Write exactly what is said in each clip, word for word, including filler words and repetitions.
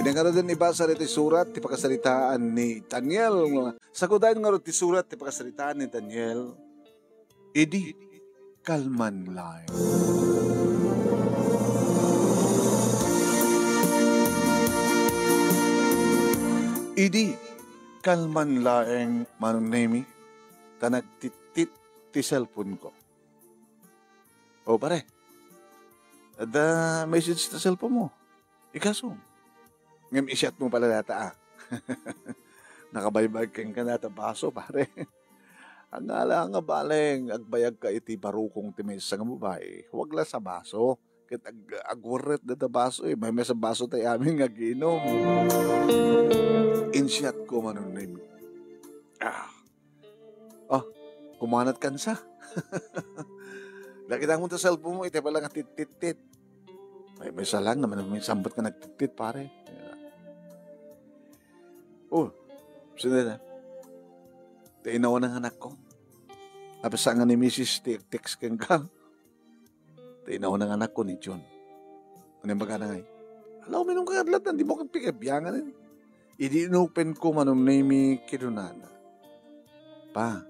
Diak ngaruden ibasa ditoy surat ti pakasaritaan ni Daniel. Sakudayon ngarud ti surat ti pakasaritaan ni Daniel. Idi kalman laeng. Idi kalman laeng, Manong Nemi, ta nagtittit ti cellphone ko. O, pare, adda message ta cellphone mo. Ikaso, ngem i-shot mo pala data, ah. Nakabaybayag kenka na ta baso, pare. Ang ala nga baleng, agbayag ka iti barukong ti maysa nga babae. Huwag la sa baso. Ket ag-, agwerret data baso, eh. May maysa baso tay amin nga agiinom. In-shot ko, Manong Nemi. Ah. Oh, kumanat kansa. Nakita mo ta cellphone mo, iti pala nga tittit-tit. Ay, may salang naman, may sambat nga nagtittit, pare. Oh, sino na? Ti inawa ng anak ko. Apasa nga ni misis ti text kenka. Ti inawa ng anak ko ni John. Ano yung bagana ngay? Alaw, minum ka kadlat, hindi mo kang pikabiangan, eh. Idi inopen ko, Manong Nemi, kinunana. Pa,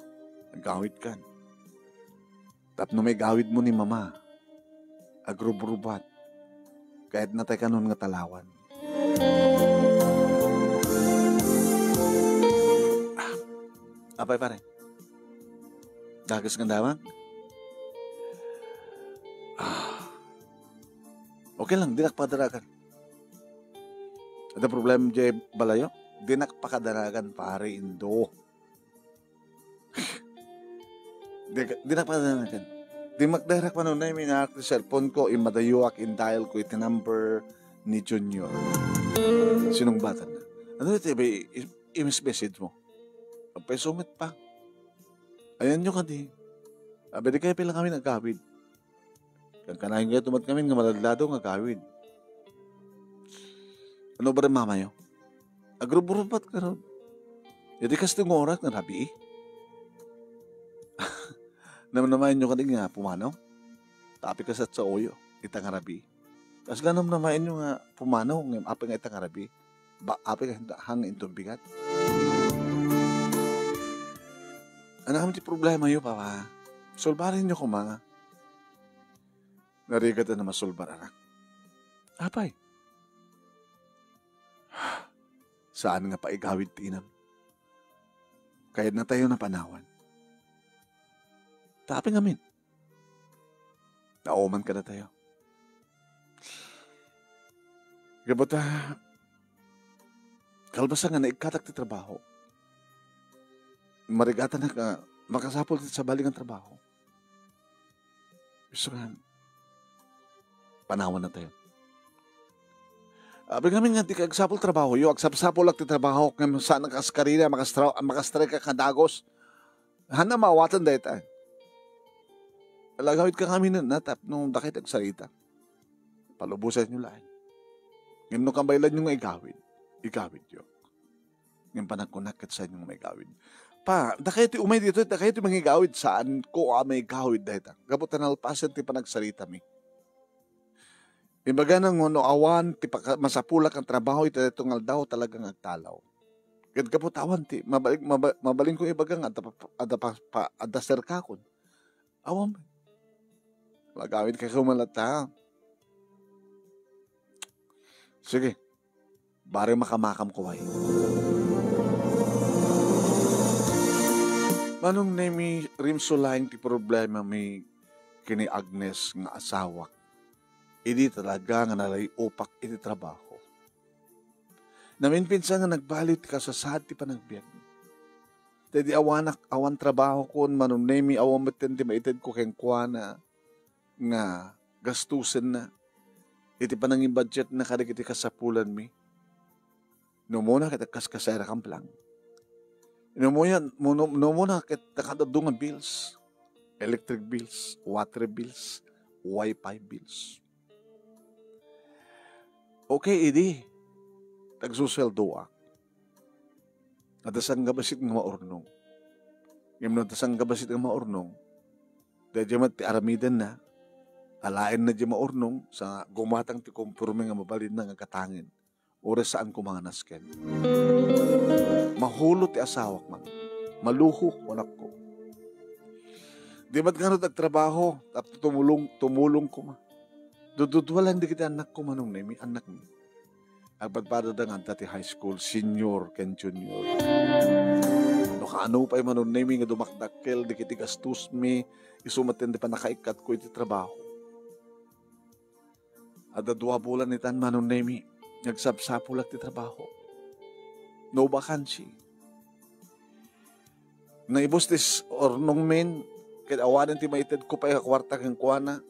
nagawid kan. Tapno may gawid mo ni Mama, agrubrubat. Kayat na tayo kanon nga talawan. Ah, apay, pare? Dages nga damag? Ah. Okay lang, dinak pakadaragan. Ada problem jay balayo? Dinak pakadaragan, pare, indo. Di, dinak pakadaragan. Di magdarak manunay, minarak ti cellphone ko, imadayoak, in-dial ko iti number ni Junior. Sinungbatan na. Ano iti, i-, i-, i-message mo? Agpaisumit pa. Ayan nyo kadi. Abi, di kayo pila kami nagkawid. Kankanayon kayo tumat kami nga maladlado nga gawid. Ano ba rin mamayo? Agrubrubat ka ron. Iti kasto nga oras nga rabii. Namnamayan nyo kadi nga pumanaw? Tapi ka sa uyo, ita nga rabii. Kas ganam namayan nyo nga pumanaw, ngem apay nga ita nga rabii? Ba, apay nga hang inton bigat? Ano kami ti problema yo, Papa? Solbarin nyo kuma. Narigat na masulbar, anak. Apay? Saan nga paigawid ti inam? Kayat na tayo napanawan. Tapi ngamin, nauman ka na tayo. Gabata, kalbasa nga naigkatak ti trabaho. Marigatan na ka, makasapul ti sabali nga trabaho. Gusto nga, panawan na tayo. Abi ngamin nga, di ka agsapul trabaho yo, agsapsapulak ti trabaho, ngem saan ka askarina, makastra-, makastrike ka kadagos. Hana mawatan dayta. Alagawid ka ngamin na, tapno dakay ti agsarita. Palubosan nyo laeng. Ngem no kabaylan nyo nga igawid, igawid yo. Ngem panagkunak ket saanyo nga maigawid. Pa, dakayo ti umay ditoy, dakayo ti mangigawid, saanko a maigawid dayta. Gapu ta nalpasen ti panagsaritami. Imbagana nga no awan ti paka-, masapulak nga trabaho iti daytoy nga aldaw, talagang agtalaw. Ket gapu ta awan ti mabal-, maba-, mabalin ko ibaga nga adda pa, adda pa, pa, adda serkakon. Awan. Magawid ka kumalata. Sige. Bare makamakam ko ay. Manong Nemi, rimso laeng ti problema mi kini Agnes nga asawak. Idi talaga nga nalay-opak iti trabaho. Naminpinsan nga nagbaliw ti kasasaad ti panagbiag. Ta idi awanak, awan trabaho kon Manong Nemi, awan metten ti maited ko kenkuana nga gastusenna iti panangibudgetna kadagiti kasapulanmi. No umuna ket agkaskasay ra kamplang. No umuna, no, no umuna ket nakadaddu nga bills, electric bills, water bills, wifi bills. Okay, idi, tagsusueldoak. Adda sanggabasit nga maurnong. Ngem no adda sanggabasit nga maurnong, daydiay met ti aramidenna, alaenna diay maurnong, sa gumatang ti komporme nga mabalinna nga gatangen. Uray saanko manganasken. Mahulo ti asawak man. Maluho, anakko. Di met ngarud agtrabaho, tapno tumulong, tumulong koma. Dududua lang dagiti annakko, Manong Nemi, annakmi. Agpadpadada nga adda ti high school, senior ken junior. No kaano pay, Manong Nemi, nga dumakdakkel dagiti gastusmi, isu met ti pannakaikkatko iti trabaho. Adda dua bulan itan, Manong Nemi, nga agsapsapulak ti trabaho. No vacancy. Naibus ti s-, urnongmin, ket awanen ti maitedko pay a kuarta kenkuana.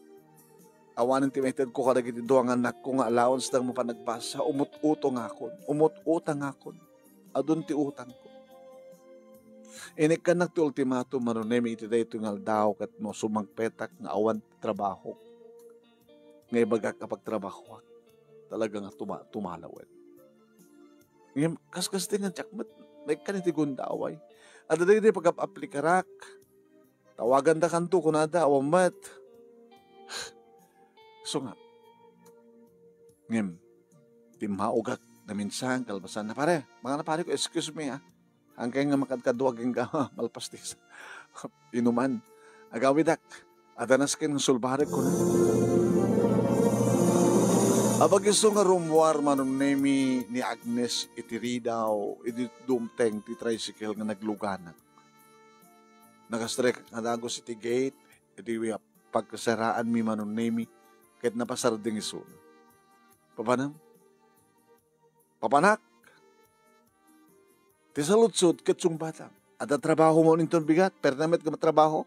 Awanen ti maitedko kadagiti dua nga annakko nga allowance da nga mapan agbasa. Umut-utangakon. Umut-utangakon. Adun ti utangko. Inikkannak ti ultimatum, Manong Nemi, iti daytoy nga aldaw ket no sumangpetak nga awan ti trabaho nga ibagak a pagtrabahoak, talaga nga tuma-, tumalawen. Ngem, kaskasdi nga diak met maikkan iti gundaway. Adda dagiti pag-aplikarak. Tawagandakanto, kunada, awan met. Isu nga. Ngem, timmaugak naminsan, kalpasan na, "Pare, mangana pare ko, excuse me, ah. Haankayo nga makadkadua kenka, malpas ti sa-, inuman. Agawidak, adda nasken nga sulbarek," kuna. Apag-isu nga rummuar, Manong Nemi, ni Agnes iti ridaw, idi dumteng ti tricycle nga nagluganak. Nakastrek nga dagus iti gate, iti pagkasaraanmi, Manong Nemi, ket napasardeng isuna. "Papanam? Papanak? Ti saludsod ket sungbatam. Adda trabahom inton bigat, perna met nga matrabaho?"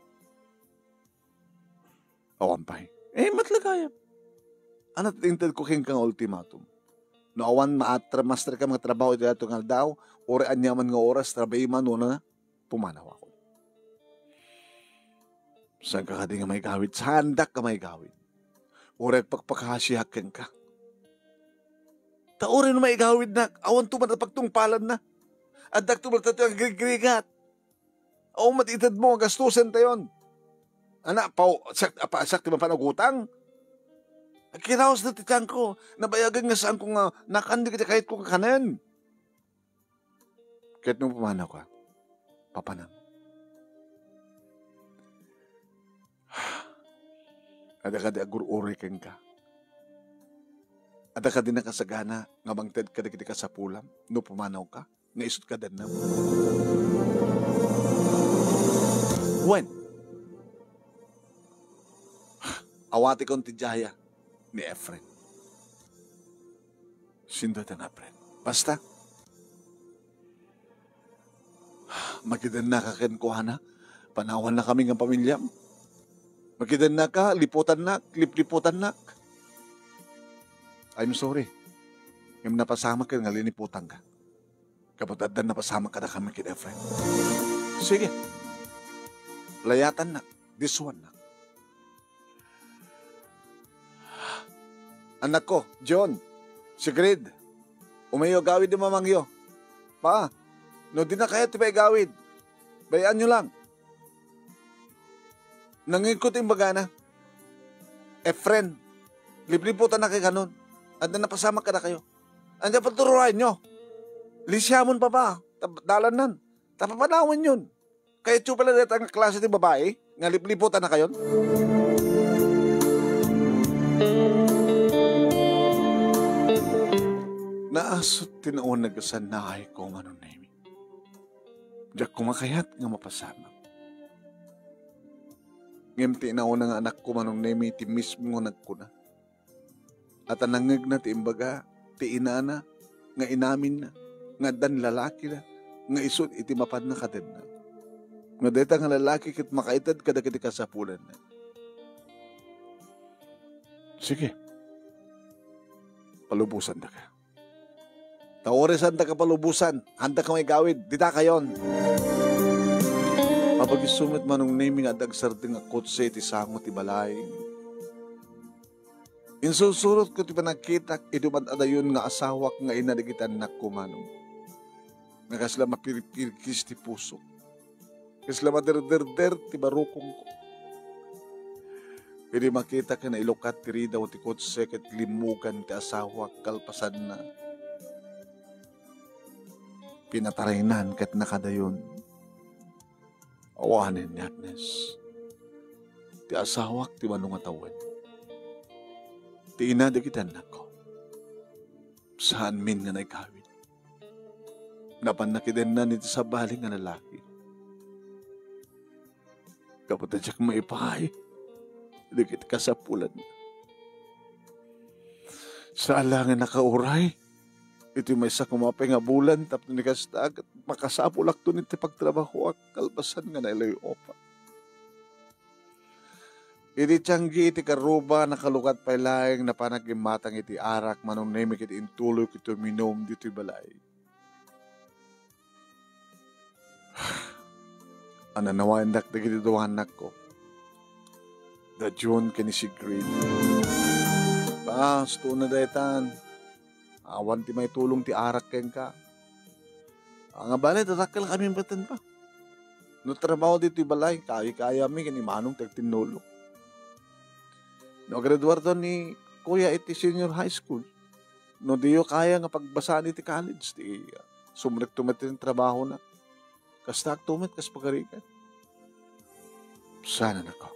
"Awan pay." "Eh, met la gayam. Ania ti intedko kenka nga ultimatum? No awan maatra-, master ka nga trabaho iti daytoy nga aldaw, uray aniaman nga oras, trabahi man, una, pumanawakon." "Saanka kadi nga maigawid?" "Saandak nga maigawid. Uray agpakpakasiak kenka. Ta uray no maigawidnak, awanto met a pagtungpalanna. Addakto met ditoy agrigrigrigat. Awan met itedmo nga gastusen tayon. Ana, pau-, siak, apa, siak ti mapan agutang? Agkinausda ti tianko. Nabayagen nga saanko nga nakan dagiti kayatko nga kanen. Ket no pumanawka, papanam. Adda kadi agur-uray kenka? Adda kadi nakasagana nga mangted kadagiti kasapulam no pumanawka nga isu't kadennam?" "Wen, awatikon ti diaya ni Efren." "Sino dayta nga Efren?" "Basta, makidennaka kenkuana, panawannakami nga pamiliam. Makidennaka, liputannak, lipliputannak." "I'm sorry. Ngem napasamak nga liniputanka. Gapu ta addan napasamak kadakami ken Efren." "Sige. Layatannak, disuannak." "Annakko, John, Sigrid, umayyo agawid ti mamangyo. Pa, no dinakayo ti paigawid, bay-anyo lang. Nangngegko ti imbagana. Efren, lipliputannakayo kanon. Addan napasamak kadakayo. Ania patuturoanyo? Lisiamon, Papa, ta dalannan. Ta papanawanyon. Kayatyo pay la dayta nga klase ti babai nga lipliputannakayon?" Naasut ti nauneg a sannaayko, Manong Nemi. Diak koma kayat nga mapasamak. Ngem ti inauna nga anakko, Manong Nemi, ti mismo nga nagkuna. At nangngegna ti imbaga ti inana nga inaminna nga addan lalakina nga isu iti mapanna kadenna. Nga dayta nga lalaki ket makaited kadagiti kasapulanna. Sige. Palubosandaka. Ta uray saandaka palubosan, haandaka maigawid, didakayon. Apag-isu met, Manong Nemi, nga adda agsardeng a kotse iti sango ti balay. Insursurotko ti panagkitak idi umad-adayon nga asawak nga ina dagiti annakko, Manong. Nga kasla mapirpirgis ti pusok. Kasla maderderder ti barukongko. Idi makitak nga nailukat ti ridaw ti kotse ket limmugan ti asawak kalpasanna, Pinataraynan ket nakadayon. Awanen ni Agnes. Ti asawak ti mano nga tawen. Ti ina dagiti annakko. Saanmin nga naikawid. Napan nakidennan iti sabali nga lalaki. Gapu ta diak maipaay dagiti kasapulan. Saan la nga nakauray iti maysa koma pay nga bulan tapno ni kasta, ket makasapulakton iti pagtrabahoak kalpasan nga nailayopak. Iti tianggi iti karruba, nakalukat pay laeng, napanak immatang iti arak, Manong Nemi, ket intuloyko iti uminum ditoy balay. Ananawaendak dagiti dua nga annakko, da June ken ni Sigrid. Bastoenna daytan. Awan ti maitulong ti arak kenka. Nga bale, dadakkel kami metten pa. No trabaho ditoy balay, kaya-kayami ken ni Manong ti agtinulong. No graduarto ni Kuya iti senior high school, no diyo kaya nga pagbasaan iti college, ti sumrekto met ti trabahona. Kastaakto met kas pagarigan. Saan, annakko.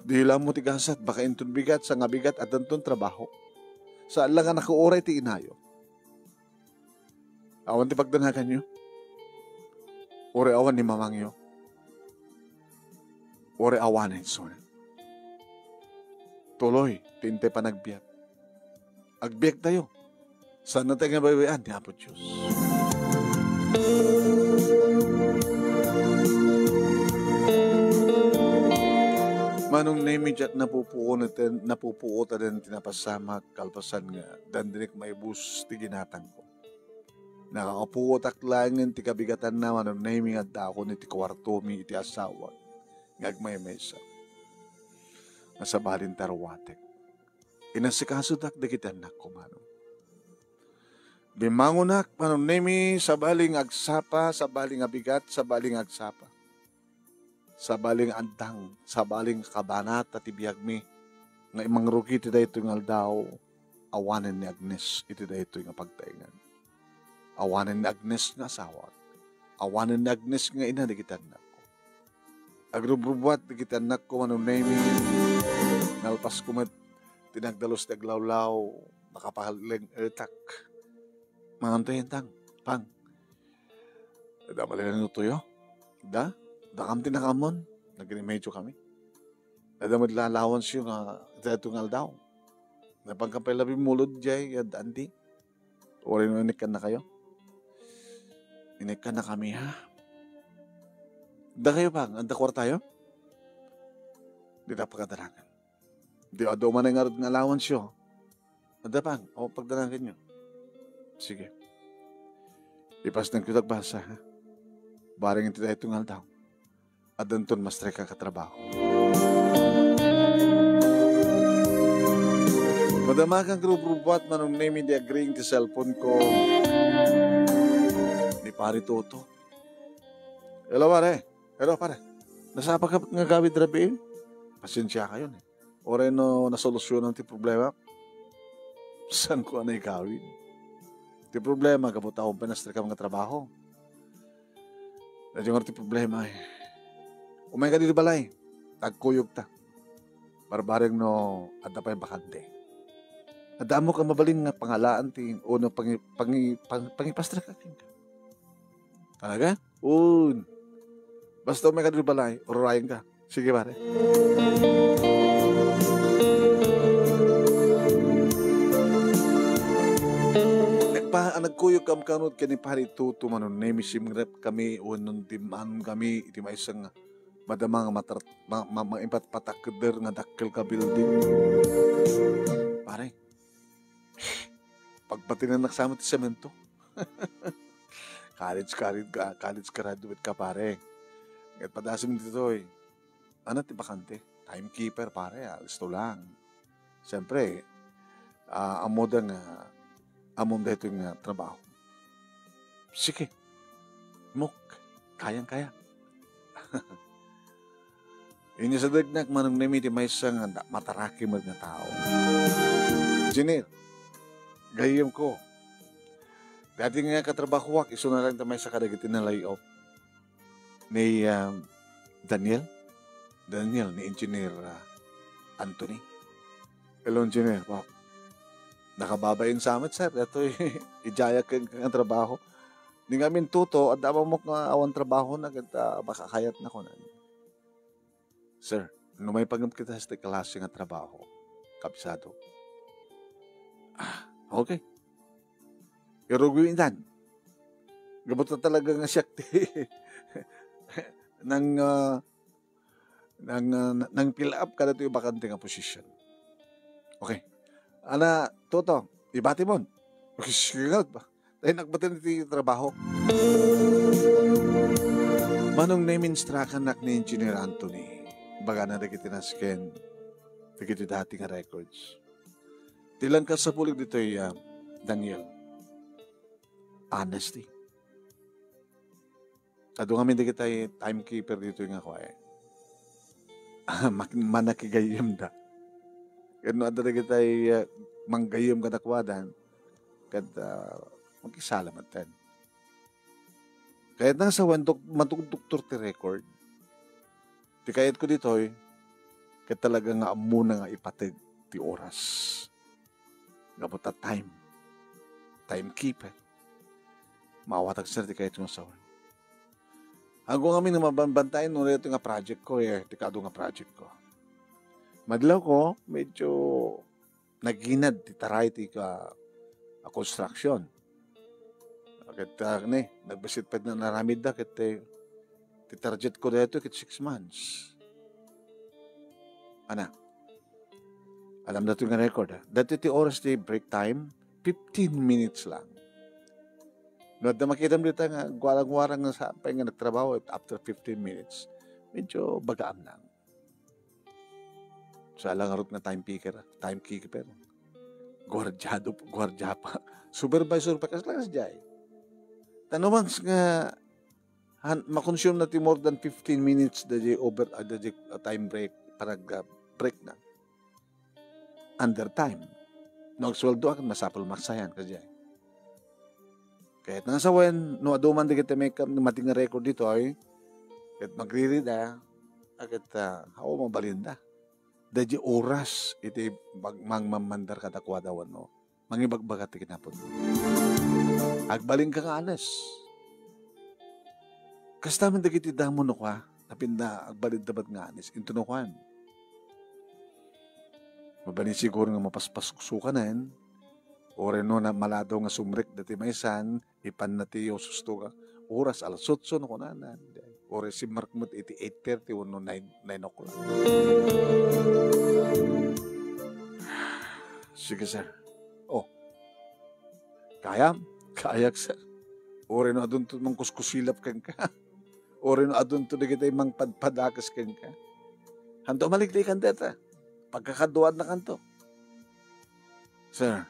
Di la ammo ti gasat, baka inton bigat, sangabigat, addanton trabaho. Saan la nga nakauray ti inayo. Awan ti pagdanaganyo. Uray awan ni mamangyo. Uray awanen, suna. Tuloy, ti intay panagbiag. Agbiagtayo. Saan tayo nga baybay-an ni Apo Diyos. Manong Nemi, diak napupuoten, napupuotaden ti napasamak, kalpasan nga dandinek maibus ti ginatangko. Nakakapuotak laengen ti kabigatanna, Manong Nemi, nga addaakon iti kuartomi iti asawak nga agmaymaysa. Nga sabalin ta ruatek. Inasikasodak dagiti annakko, Manong. Bimmangonak, Manong Nemi, sabali nga agsapa, sabali nga bigat, sabali nga agsapa. Sabali nga addang, sabali nga kabanata ti biagmi, nga imangrugi iti daytoy nga aldaw, awanen ni Agnes iti daytoy nga pagtaengan. Awanen ni Agnes nga asawak. Awanen ni Agnes nga ina dagiti annakko. Agrubrubuat dagiti annakko, Manong Nemi. Nalpasko met ti nagdalus ti aglawlaw, nakapaleng-etak. Manganto yentang, Pang. Da, malilan no tuyo? Da? Da kam ti nakaamon? Nagrimedyo kami. Adda met la allowance yo nga, ita ito nga aldaw. Napan ka pay labi mulod jay, yad anti. Uray no inikkan na kayo. Inikkan na kami, ha? Da kayo, Pang, adda kwartayo? Di ta pagkadalagan. Di, adu man nga arud nga allowance yo. Adda, Pang, o, pagdanagan nyo. Sige. Ipasnag ko tagbasa, ha? Bareng iti dayto nga aldaw. Addanton mastrek a katrabaho. Madama kang rubrubuat, Manong Nemi, di agring ti cellphone ko. Ni Pare Toto. Hello, pare. Hello, pare. Nasapa ka nga gawid rabiin? Pasensya kayo, eh. Uray no nasolusyonan ti problema, saan ko a naikawid? Ti problema, gapu ta awan pay nastrek a nga trabaho. Daytoy nga ti problema, eh. Umay ka ditoy balay. Agkuyog ta. Barbareng no adda pay bakante. Adda ammok a mabalin nga pangalaan ti, o no pangi-, pangi-, pang-, pangipastrek a kenka. Talaga? Un. Basta umay ka ditoy balay, ururayen ka. Sige, pare. Nagpa-, nagkuyog kam kanod ken ni Pare Toto, Manong Nemi, simrep kami, wenno dimmanon kami iti maysa nga madama nga matar-, ma-, ma-, maipatpatakder nga dakkel ka building. Pare, pagpatinennak sa met ti semento. College, college, college graduate ka, pare. Ket padasem ditoy. Ano ti bakante? Timekeeper, pare, ah. Listo lang. Siyempre, ah, ammo da nga, ammom daytoy nga trabaho. Sige. Mok, kayang-kaya. Inyasadegnak, Manong Nemi, ti maysa nga da-, mataraki met nga tao. Engineer, gayyem ko. Dati nga katrabahoak, isuna lang ta maysa kadagiti na-lay off ni, ah, Daniel. Daniel, ni Engineer, ah, Anthony. Hello, Engineer. Wow. Nakababain sa amin, sir. Ito, idiayak ken, ken trabaho. Ni ngamin tuto, adda mamok nga awan trabaho na, ket, ah, makakayat na ko na. Sir, no maipanggep kita sa klase nga trabaho, kabsado. Ah, okay. Irugi intan. Gapu ta talaga nga siak ti nang, ah, nang, ah, nang fill up kadatoy bakante nga position. Okay. Ana, Toto, ibati mon. Okay, sige nga ba? Tayo nagbatin ti trabaho. Manong name instrakanak ni Engineer Anthony. Bagana dagiti nasken, dagiti dati nga records. Ti langka sa bulig ditoy, ah, Daniel. Honesty. Adu ngamin dagiti timekeeper ditoy nga kua, eh. Mak-, manakigayyemda. Ken no adda dagiti, ah, manggayyem kadakuada, ket, ah, makisala metten. Kayatna nga sawen, dok-, madukdoktor ti record. Ti kayatko ditoy, ket talaga nga ammona nga ipateg ti oras. Gapu ta time. Timekeeper. Maawatag, sir, ti kayatko nga sawen. Aggo ngamin nga mabanbantayan no daytoy nga project ko, eh, ti kaadu nga project ko. Madlaw ko, medyo naginad ti taray ti ka-, a construction. Ket, ah, ni, nagbisit pay nga aramidda ket ti, ti target ko daytoy ket six months. Ana, alam daytoy nga record, ah. Daytoy ti oras ti break time, fifteen minutes lang. No adda makitam dita nga guarang-guarang nga sapay nga nagtrabaho after fifteen minutes, medyo bagaam lang. Sa ala ngarud nga time picker, time keeper. Guardiado, guardia pa. Supervisor pa, kasla kasdiay. Ta no once nga han-, makonsume na ti more than fifteen minutes daydi over, ah, daydi, ah, time break, para ga-, break na. Under time. No agsueldo, akin masapul maksayan, kasdiay. Kayatna nga sawen, no adu man dagiti may kam-, mating nga record ditoy, ket magriri da, a ket, ah, awan mabalinda. Daydi oras iti bag-, mangmamandar kadakuada wenno mangibagbaga ti kinapudno. Agbalinka nga honest. Kasta met dagiti damo no kua, napinda agbalinda met nga honest. Into no kuan. Mabalin siguro nga mapaspasukanen, uray no na maladaw nga sumrek dati maysan, ipanna ti ususto nga oras, alas otso no kunana. Uray simrek met iti eight thirty wenno nine, nine o'clock. Sige, sir. Oh. Kayam? Kayak, sir. Uray no adunto mangkuskusilap kenka. Uray no adunto dagiti mangpadpadakes kenka. Hanto maliklikan deta. Pagkakaduadnakanto. Sir,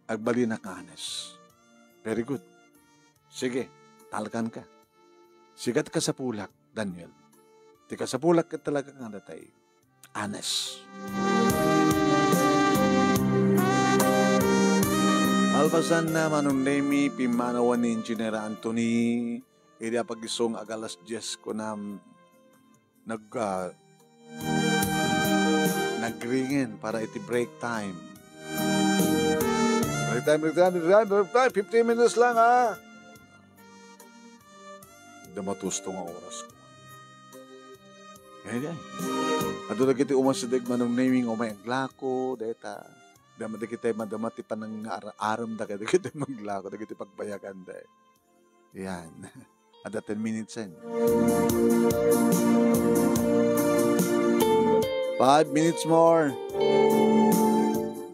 agbalinak nga honest. Very good. Sige, talkanka. Sikat kasapulak, Daniel. Ti kasapulak ket talaga nga datay. Honest. Malpasan na, Manong Nemi, pimmanawan ni Engineer Anthony, idi apag-isu nga ag-alas dies kunam nag-, ah, nagringen para iti break time. Break time, break time, break time, break time, fifteen minutes lang, ha? Adda matusto nga oras ko. Kaya, kaya. Adu dagiti umasideg, Manong Nemi, nga umay aglako, deta. Dama dagiti madama ti panangaar-aramda kadagiti maglako, dagiti pagbayagan, de. Yan. Adda ten minutes, eh. Five minutes more.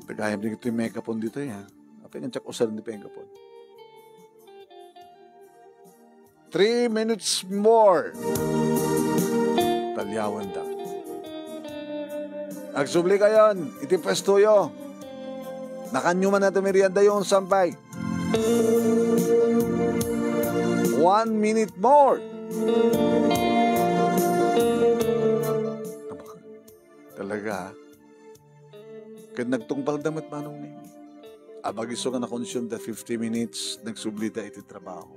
Tagayam din ito yung megaphone dito, eh, ha? Apay nga siak usaran ti megaphone. Three minutes more. Talyawanda. Agsublikayon iti puestoyo. Nakanyo man a meriendayo, sampay. One minute more. Talaga, ah. Ket nagtungpalda met, Manong Nemi. Apag-isu nga na-consume da fifty minutes, nagsubli da iti trabaho.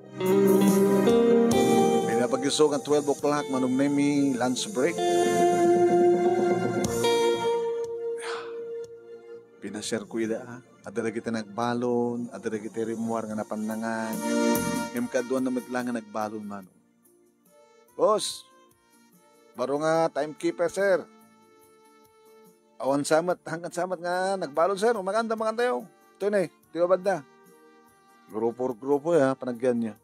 Apag-isu nga twelve o'clock, Manong Nemi, lunch break. Pinasiarko ida, ah. Adda dagiti nagbalon, adda dagiti rimmuar nga napannangan. Ngem kaduana met la nga nagbalon, Manong. Boss, baro nga timekeeper, sir. Awan sa met, hangkan sa met nga nagbalon, sir. Makantayo, makantayo. Ito na eh, di ba banda? Grupo, grupo ya, panagyan niya.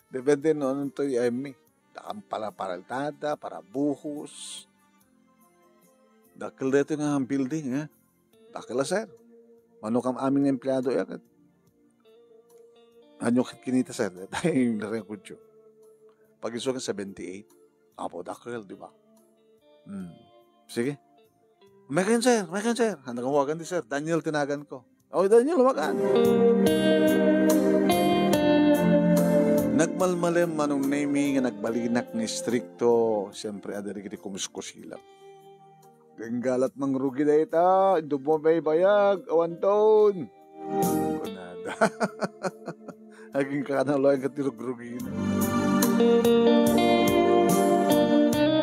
Depende no, anong to i M E. Dakam pala paraltada, para buhos. Dakkel dito nga building, eh. Dakkel, sir. Mano kam amin nga empleyado, eh. Ano ket kinita, sir? Tayo yung record yun. Pag-isu nga seventy-eight, apo, dakkel, di ba? Hmm. Sige. May kayo, sir. May kayo, sir. Ano kawagan di, sir? Daniel tinagan ko. Oh, Daniel, wagan. Nagmalmalem Manong Nemi nga nagbalinak nga istrikto. Siyempre, adda dagiti kumuskusilak. Ganggalat mangrugi dayta, intubo may bayag, awan taon. Kunada. Aging kanalo ay katirugrugin.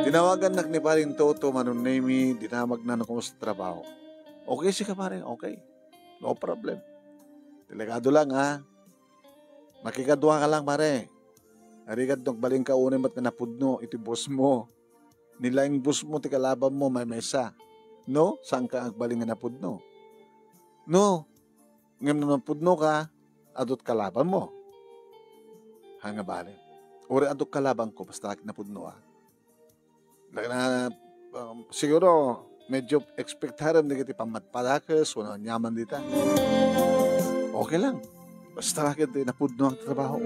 Tinawagan nak ni Paring Toto, Manong Nemi, dinamag na no kumusta trabaho. Okay, sika pare, okay. No problem. Delikado lang, ha. Makikadua ka lang, pare. Arigad no agbalin ka unay met nga napudno iti boss mo. Ni laeng boss mo ti kalaban mo, maymaysa. No? Saan ka agbalin nga napudno? No? Ngem no napudno ka, adut kalaban mo. Ha nga bale. Uri adut kalaban ko, basta napudno, ah. Na, na, um, siguro, medyo expectarem dagiti pammadpadakes, wano aniaman dita. Okay lang. Basta la ket napudno ang trabaho.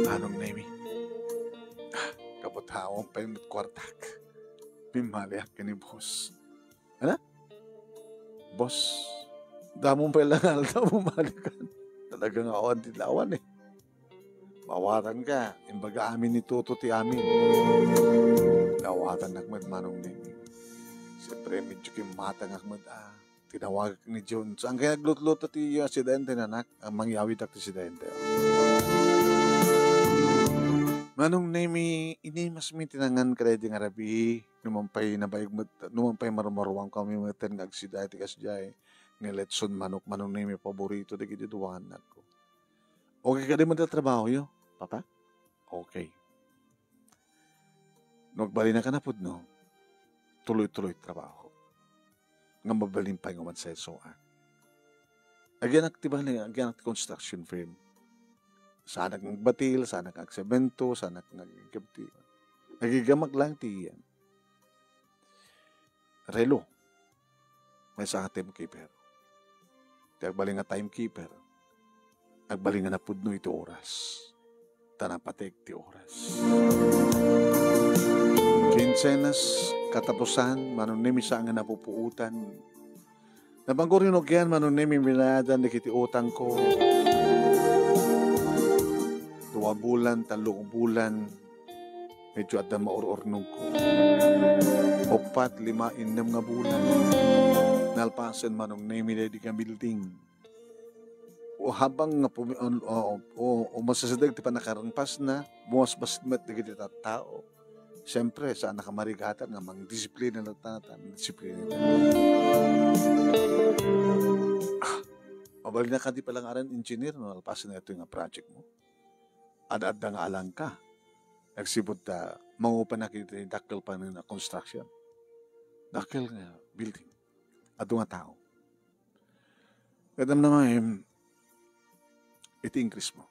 Manong Nemi. Ah, kapot haong pa yung kwartak. Pimaliak kini boss. Ano? Boss, damo pay lang aldaw mo malikan. Talaga nga awan ti lawan eh. Mawatan ka, imbaga amin ni Toto ti amin. Nawatannak met Manong Nemi. Siyempre, medyo kimmatangak met, ah. Tinawagak ni John. Saan kaya naglutluto ti asidente, anak? Ang mangyawitak ti asidente. Manong Nemi, inimasmi ti nangan kadaydi nga rabii, numan pay nabayag met, numan pay marumaruang kami met nga agsida iti kasdiay nga letson manok, Manong Nemi, paborito dagiti duanakko. Okay kadi met ti trabaho yo, Papa? Okay. No agbalin a napudno, tuloy-tuloy trabaho. Nga mabalin pay nga umansaysoan. Agianak ti bali, agianak ti construction firm. Saanak nga agbatil, saanak nga agsemento, saanak nga agkepti. Agigamak lang ti iyan. Relo. Maysa nga timekeeper. Ti agbalin nga timekeeper, agbalin nga napudno iti oras. Ta napatek ti oras. Kinsenas, katapusan, Manong Nemi, saan nga napupuotan. Napangkurinogyan, Manong Nemi, binayadan dagiti utangko. Dua bulan, tallo bulan, medyo adda maur-urnongko. Uppat, lima, innem nga bulan. Nalpasen Manong Nemi daydi nga building. O habang nga pumi-, o, o, o, o masasideg ti panakarangpasna, bumasbas met dagiti tattao. Siyempre, saan nakamarigatan nga mangdisiplina na tata, disiplina. Ah, mabalin a kadi pala nga aran engineer, no? Nalpasen na ito nga project mo. Ad-adda nga alangka. Nagsipud ta, mangupanak iti dakkel pa nga construction. Dakkel nga building. Adu nga tao. Kadam naman, iti increase mo.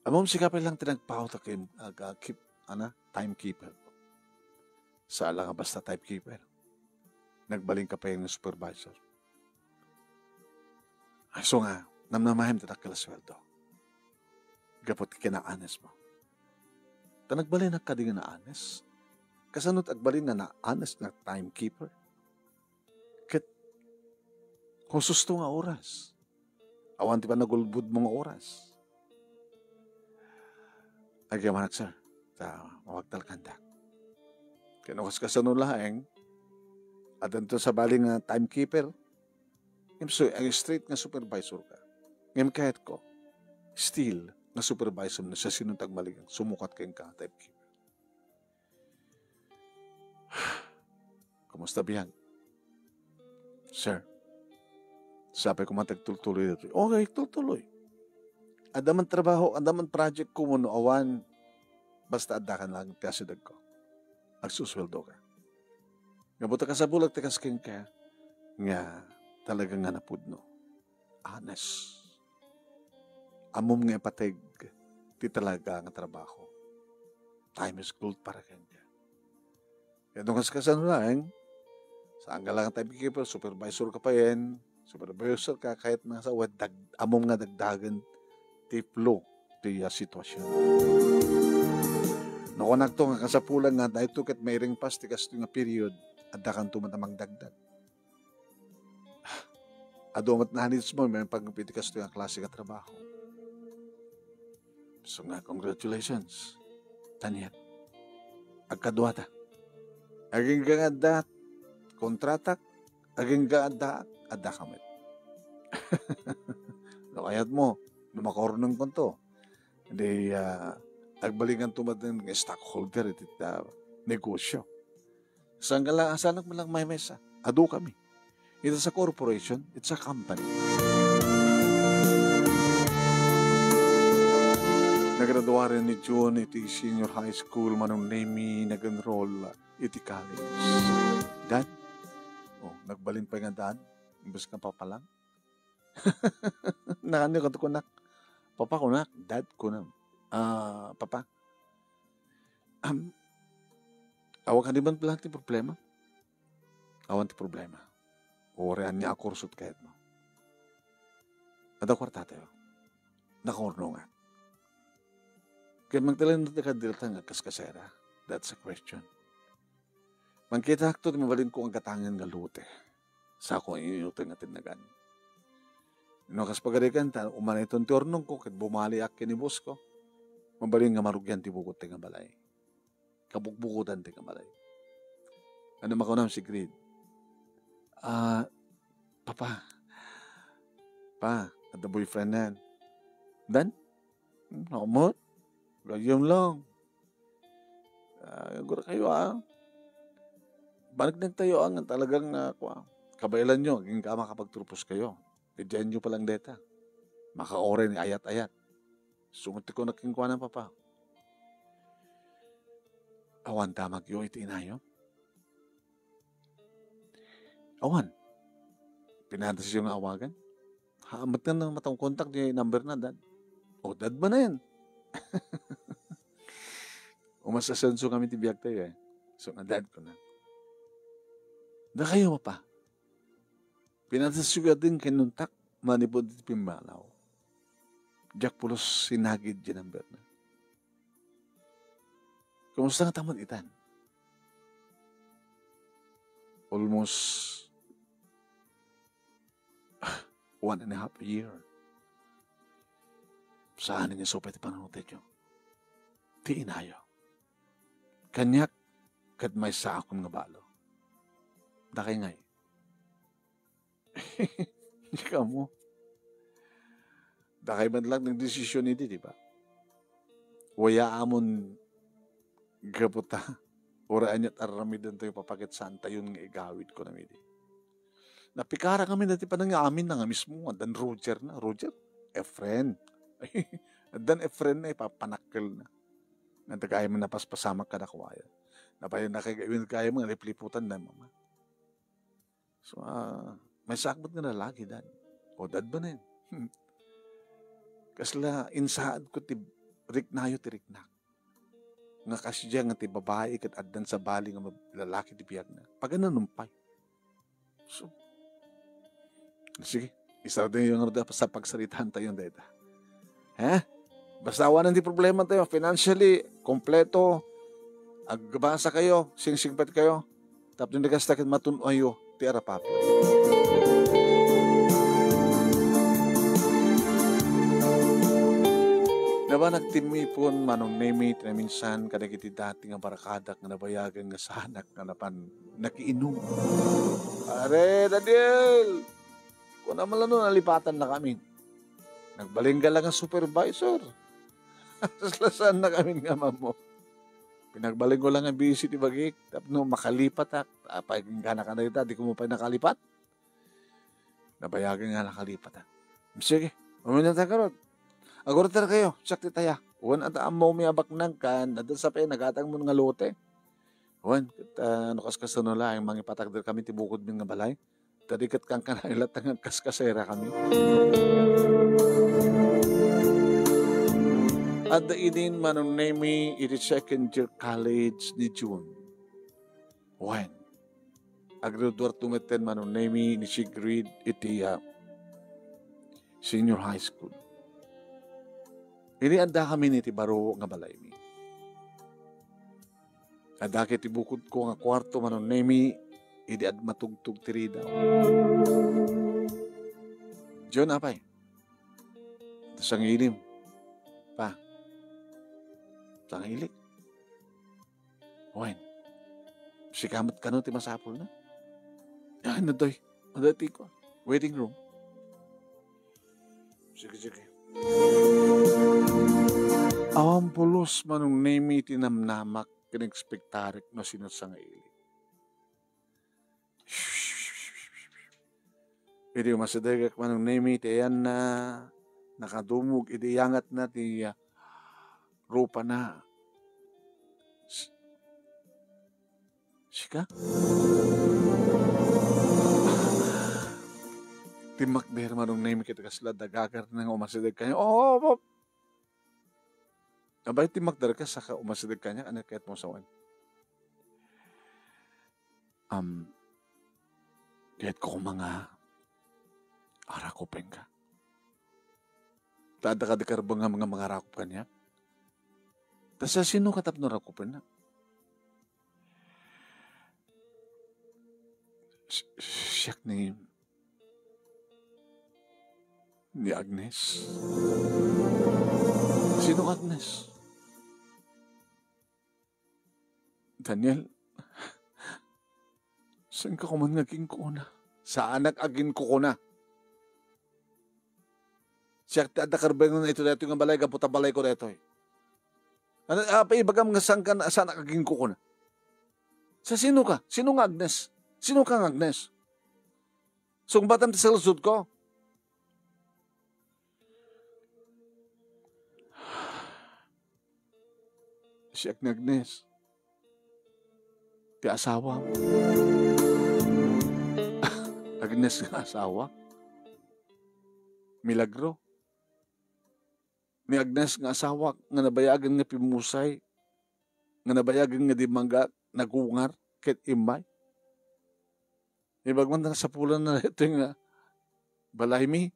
Amom, sika pa lang ti nagpaut a kim-, ag-, a keep-, ana, timekeeper. Sa ala nga basta timekeeper. Nagbalin ka pa yung supervisor. Ay, so nga, namnamahem ti dakkel a sweldo. Gapu ti kinaanes mo. Ta nagbalinak kadi nga naanes. Kasano ti agbalin nga naanes nga timekeeper? Ket hususto nga oras. Awan ti panagulbod mo nga oras. Agyamanak, sir. Ta mawagtalkandak. Ken no kaskasano laeng, Addanto sabali nga timekeeper. Ngem isu, ag-straight nga supervisor ka. Ngem kayatko, still, nga supervisor no siasino ti agmaligang sumukat kenka, timekeeper. Kumusta biag? Sir, sapay koma ti agtultuloy ditoy. Okay, tultuloy. Adda man trabaho, adda man project ko wenno awan, basta adda ka lang ti asidegko. Agsusweldo ka. Nga buta kasapulak ti kas kenka nga talaga nga napudno. Honest. Ammom nga ipateg ti talaga nga trabaho. Time is gold para kenka. Ket no kas-, kasano laeng, saan ka lang timekeeper, supervisor ka payen, supervisor ka, kahit nasa wet, dag-, ammom nga dagdagen ti flow ti, ah, sitwasyon. No, kunakto nga kasapulan nga daytoy ket mairing pass ti kastoy nga period, adda kanto met a mangdagdag. Adu met nanids mo, may pagpiti kastoy nga klase nga trabaho. So nga, congratulations. Taniat. Agkaduata. Agingga nga adda kontratak, agingga adda, adda ka met. No kayat mo, no makaurnong konto, di, ah, agbalingan to met nga stockholder iti, ah, negosyo. Saan ka lang, saan ka lang maymaysa? Adu kami. It is a corporation, it's a company. Nagraduaren ni June iti senior high school, Manong Nemi nag-enroll iti college. Dad? Oh, nagbalin pay nga dad? Imbes nga papa lang? Nakanyo kadto kunak. Papa kunak, dad kunak. Ah, papa. Am, awan ka di man pala ti problema? Awan ti problema. Uray ania a kursot kayatmo. Adda kuartatayo. Nakaurnongak. Ket mangtalinaw ti kadilatan nga kaskasera. That's a question. Mangkitakto ti mabalinko nga gatangen nga lote. Sako nga inutan nga tinnagan. No kas pagarikan, ta umanay ton ti urnongko, ket bumaliak ken ni boss ko. Mabalin nga marugian ti bukod ti nga balay. Kabukbukotan ti nga balay. Ano makunam, Sigrid? Ah, papa. Pa, adda boyfriend nan. Dan? Hmm, nakamot? Gayyem lang. Ah, gura kayo, ah. Balik na tayo, ah, nga talagang, ah, kwa, kabaelan nyo, aging ka makapagturpos kayo. Diyan nyo pa lang deta. Makaoray ni ayat-ayat. Sungot ti kunak kenkuana, papa. Awan ta magyo iti inayo. Awan. Pinatas yung awagan. Ha, amat nga nang matang kontak di number na, dad. O, dad ba na yan? Umas asenso kami ti biag tayo eh. So, nga dad ko na. Da kayo, papa. Pinatas yung din kinuntak, manipod ti pimmalaw. Diak pulos sinagid di number na. Kumusta nga tamad itan? Almost one and a half year. Saan nga supay ti panangutetyo? Ti inayo. Kaniak, ket maysa akon nga balo. Dakay ngay. Di kamo. Dakay man lang nagdesisyon idi, di ba? Waya amon gapu ta. Uray aniat aramiden tayo, papa, ket saan tayon nga igawid ko namidi. Napikara kami dati pa nga amin na nga mismo, addan Roger na, Roger? Efren. Addan Efren na, ipapanakkel na. Nga dagay man napaspasamak kada kuwaya. Napayon na kay gawin kayo mga lipliputan na mama. So, ah, may sakbet nga lalaki, dad. O, dad ba na yun? Hmm. Kasla, insaad ko ti riknayo ti riknak. Nga kasdiay nga ti babai ket addan sabali nga mab-, lalaki ti biagna. Pagananumpay. So, sige, isarado yung ano sa pagsaritaan tayo dayta. Ha? Basta awanan ti problema tayo, financially, kompleto, agbasa kayo, singsingpet kayo, tapno nagasta ket matun-ayo ti arapapi. Nabanak timmipon, Manong Nemi, ti naminsan kadagiti dati nga barakadak nga nabayagan nga sanak nga napan nakiinum. Pare Daniel, kuna man la no nalipatannakamin. Nagbalingga la nga supervisor. Lasaannakamin nga ammo. Pinagbalingo la nga bisi ti bagik tapno makalipatak. Apay, kenka na dayta, dika pay nakalipat? Nabayagen nga nakalipat, ah. Sige, uminumta garud. Agurter kayo, siak ti taya. Wen, adda ammomi a baknang ken adda sa pay nagatangmo nga lote. Wen, ket, ah, no kaskasano laeng, mangipatakderkami ti bukodmi nga balay. Ta di ket kankanayon latta nga agkaskaserakami. Adda idin Manong Nemi iti second year college ni June. Wen, aggraduarto metten Manong Nemi ni Sigrid iti, ah, senior high school. Idi addakamin iti baro nga balaymi. Adda ket ti bukodko nga kuarto Manong Nemi idi ad-, matugtog ti ridaw. John, apay. Ita sangilim. Pa. Sangilik. Wen, sika met kano ti masapulna? Ay, naday. Naday ti kuan, waiting room. Sige, sige. Awan pulos Manong Nemi ti namnamak ken ekspektarek no sino sangaili. Idi umasidegak Manong Nemi ti ayanna, nakadumog idi iyangatna ti, ah, rupana. S-, sika? Timmakder Manong Nemi ket kasla dagagarna nga umasideg kaniak. Oo, oo. Abay, timmakder ka saka umasideg kaniak, ania kayatmo sawen? Am, kayatko koma nga arakupenka. Ta adda kadi karbengam nga mangarakop kaniak? Ta sa sino ka tapno rakupennak? Si-, siak ni, ni Agnes. Sino Agnes? Daniel, saanka koma nga aginkukuna? Saanak aginkukuna. Siak ti adda karbengen iti daytoy nga balay, gapu ta balayko daytoy. Ano, apay ibagam nga saanka, saanak aginkukuna? Sa sino ka? Sino nga Agnes? Sino ka nga Agnes? Sungbatam ti saludsodko. Siak ni Agnes. Ti asawam. Agnes nga asawa. Milagro. Ni Agnes nga asawak nga nabayagen nga pimmusay, nga nabayagen nga dimmaga, nagungar, ket immay. Ibagam ta nasapulanna daytoy nga balaymi,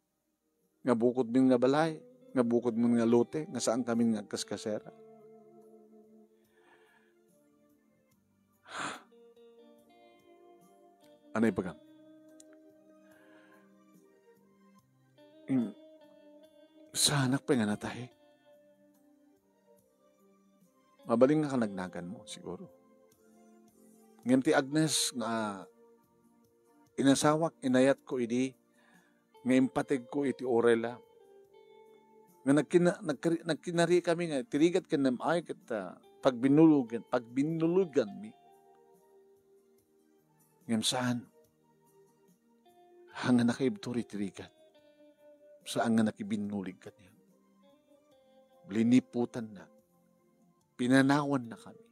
nga bukodmi nga balay, nga bukodmi nga lote, nga saankami nga agkaskasera. Ano ibagam? Im-, saanak pay nga natahi. Mabalin nga kanagnaganmo, siguro. Ngem ti Agnes nga inasawak, inayatko idi nga impategko iti uray la. Nga nagkina-, nagkari-, nagkinarikami nga ti rigat ken nam-ay ket, ah, pagbinulugan, pagbinuluganmi. Ngem saan. Haan nga nakaibtur iti rigat. Saan nga nakibinnulig kaniak. Liniputanna. Pinanawannakami.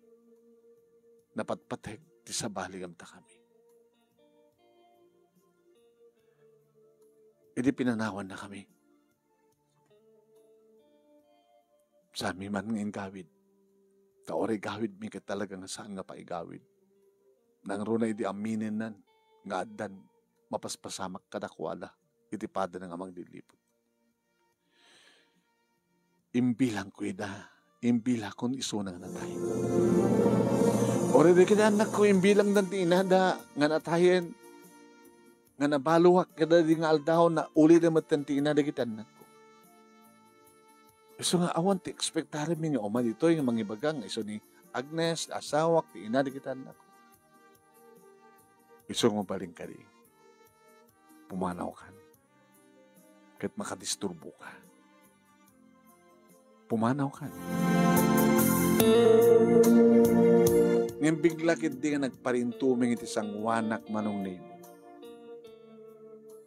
Napatpateg ti sabali ngem ta kami. Idi pinanawannakami, saanmi man nga inggawid. Ta uray gawidmi ket talaga nga saan nga paigawid. Nangruna idi aminennan nga addan mapaspasamak kadakuada iti padana nga mangliliput. Imbilangko ida, imbilakon isuna nga natay. Uray dagiti annakko, imbilangdan ti inada nga natayen, nga nabaluak kadagidi nga aldaw, naulida metten ti ina dagiti annakko. Isu nga awan ti ekspektaremmi nga uma ditoy nga mangibaga nga isu ni Agnes, asawak, ti ina dagiti annakko. Isu nga mabalin kadi, pumanawkan. Ket makadisturboka. Pumanawkan. Ngem bigla ketdi nga nagparintumeng iti sangoanak, Manong Nemi.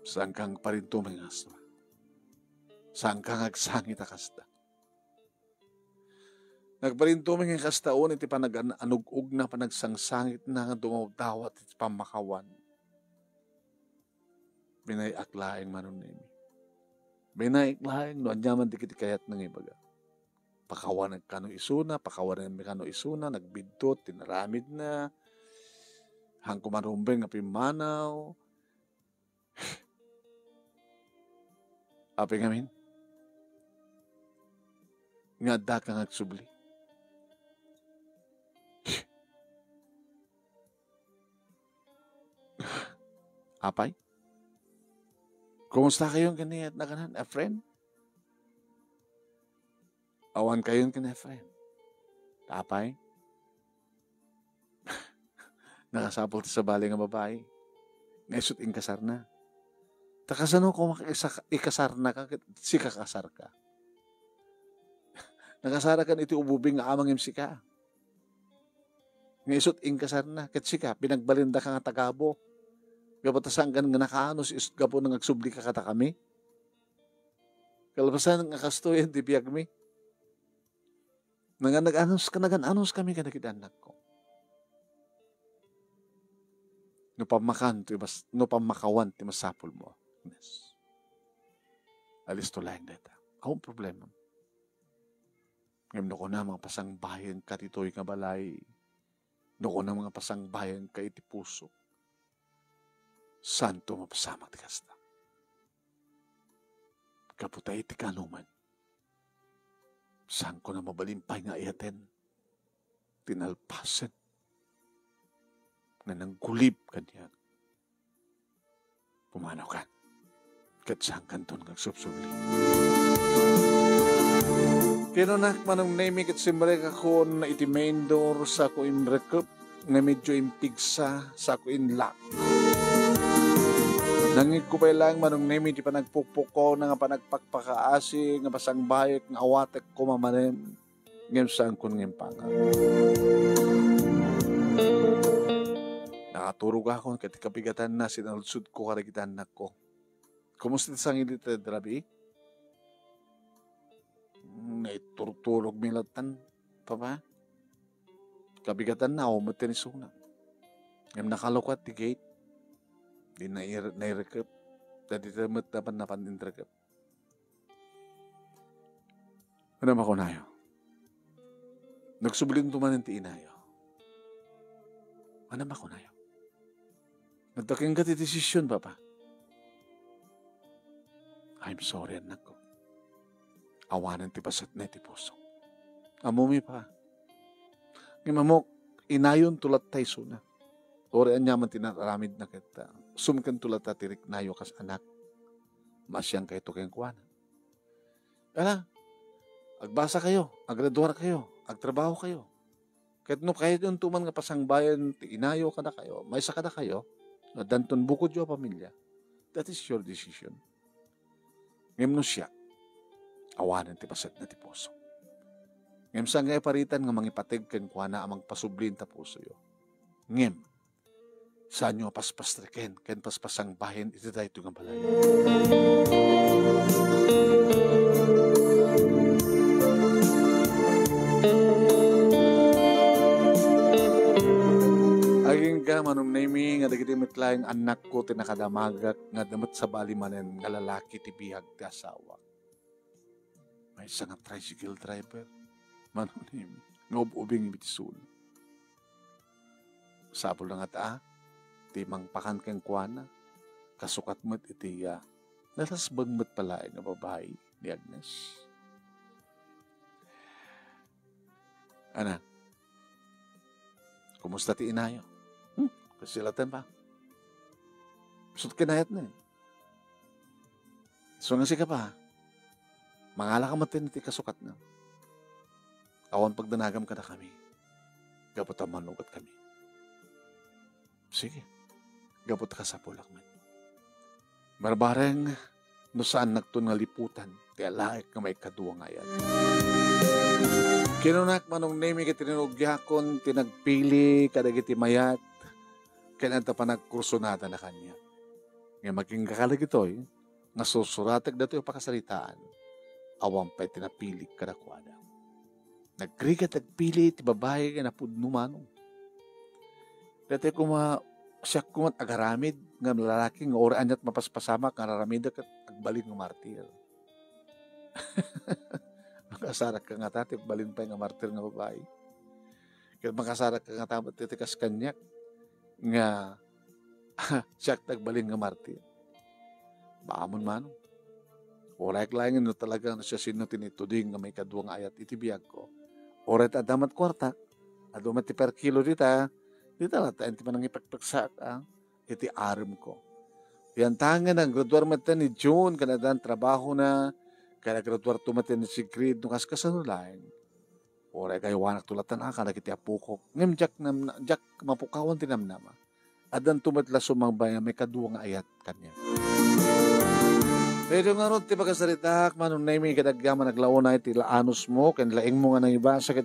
Saanka nga agparintumeng a kasta. Saanka nga agsangit a kasta. Nagparintumeng nga kasta unay iti panagan-, anug-ugna, panagsangsangitna nga dumawdawat iti pammakawan. Binay-ak laeng, Manong Nemi. Binay-ak laeng no ania man dagiti kayatna nga ibaga. Pakawanek kano isuna, pakawanenmi kano isuna, nagbiddut ti inaramidna. Haanko man rumbeng nga pimmanaw. Apay ngamin? Nga addaka nga agsubli. Apay? Kumusta kayon ken ni Efren? Awan kayon ken ni Efren. Apay? Nakasapul ti sabali nga babai. Nga isut' inkasarna. Ta kasano koma isa-, ikasarnaka ket sika kasarka? Nakasarakan iti ububing nga ama ngem sika. Nga isut' inkasarna. Ket sika, pinagbalindaka nga tagabo. Gapu ta saankan nga nakaanus isut' gapu nga agsublika kadakami. Kalpasan nga kastoy ti biagmi. Nga nag-anus ka, nagan-anus kami kadagiti annakko. No pammakan ti mas-, no pammakawan ti masapulmo, Agnes. Alisto laeng dayta. Awan problema. Ngem no kunam nga pasangbayenka ditoy nga balay, no kunam nga pasangbayenka iti puso, saanto mapasamak ti kasta. Gapu ta iti kaanoman, saanko a mabalin pay nga ayaten ti nalpasen nga nanggulib kaniak. Pumanawkan. Ket saankanton nga agsubsubli. Kinunak, Manong Nemi, ket simrekakon iti main door, saanko inrekep, nga medyo impigsa, saanko inlock. Nangngegko pay laeng, Manong Nemi, ti panagpukpukawna nga panagpakpakaasi nga pasangbayek nga awatek koma manen, ngem saankon nga impangak. Nakaturogakon ket ti kabigatanna, sinaludsodko kadagiti annakko. Kumusta ti sangilitedda, Rabi? Naiturturogmi latta, Papa. Kabigatanna, awan met ti isuna. Ngem nakalukat ti gate. Di nair-, nairekep. Dagita met napan, napan inrekep. Ano makunayo? Nagsublinto manen ti inayo. Ano makunayo? Adda kenka ti desisyon, Papa. I'm sorry, annakko. Awanen ti pasetna iti puso. Ammomi, Pa. Ngem ammok, inayonto latta isuna. Uray ania man ti naaramidna ket, ah, sumkento latta ti riknayo kas anak. Maasiangkayto kenkuana. Ala, agbasa kayo, agraduar kayo, agtrabaho kayo. Ket no kayatyo man nga pasangbayen ti inayo kadakayo, maysa kadakayo, no addanton bukodyo a pamilia, that is your decision. Ngem no siak, awanen ti pasetna ti puso. Ngem saan nga iparitan nga mangipateg kenkuana a mangpasubli ta pusoyo. Ngem, saanyo a paspastreken ken paspasangbayen iti daytoy nga balay. Agingga, Manong Nemi, nga dagiti met laeng annakko ti nakadamagak nga adda met sabali manen nga lalaki ti biag ti asawak. Maysa nga tricycle driver, Manong Nemi, nga ub-ubing iti isuna. Sapulna ngata, ti mangpakan kenkuana, kasukat met iti, ah, nalasbeng met pay laeng nga babai ni Agnes. Ana, kumusta ti inayo? Hmm, kasilaten pa. Isut' kinayatna, eh. So, nga sika, Pa, mangalaka met iti kasukatna. Awan pagdanagam kadakami. Gapu ta manugat kami. Sige. gapu ta kasapulak met. Barbareng, no saannakton nga liputan ti alaek nga maikadua nga ayat. Kinunak, Manong Nemi, ket rinugiakon ti nagpili kadagiti mayat ken adda panagkursunada na kaniak. Ngem agingga kadagitoy nga sursuratek datoy a pakasaritaan, awan pay ti napilik kadakuada. Nagrigat agpili ti babai nga napudno, Manong. Daytoy koma, siak koma ti agaramid nga lalaki nga uray aniat mapaspasamak nga ar-aramidek ket agbalin nga martir. Makasarak ka ngata ti agbalin pay nga martir nga babai. Ket makasarak ka ngata met ti kas kaniak nga siak ti agbalin nga martir. Baamon, Manong. Uray laeng no talaga no siasino ti naituding nga maikadua nga ayat iti biagko. Uray ta adda met kuartak, adu met ti per kilo dita, dita latta ti manangipekpeksaak, a, iti aremko. Pian ta nga naggraduar met ni June, ken addan trabahona, ken naggraduarto met ni Sigrid, no kas-, kasano laeng. Uray kaywanakto latta a kadagiti apokok. Ngem diak namna-, diak mapukawan ti namnama. Addanto met la sumangbayan nga maikadua nga ayat kaniak. Daytoy ngarud ti pakasaritaak, Manong Nemi, ket agyaman aglauna iti la anusmo ken laingmo nga nangibasa ket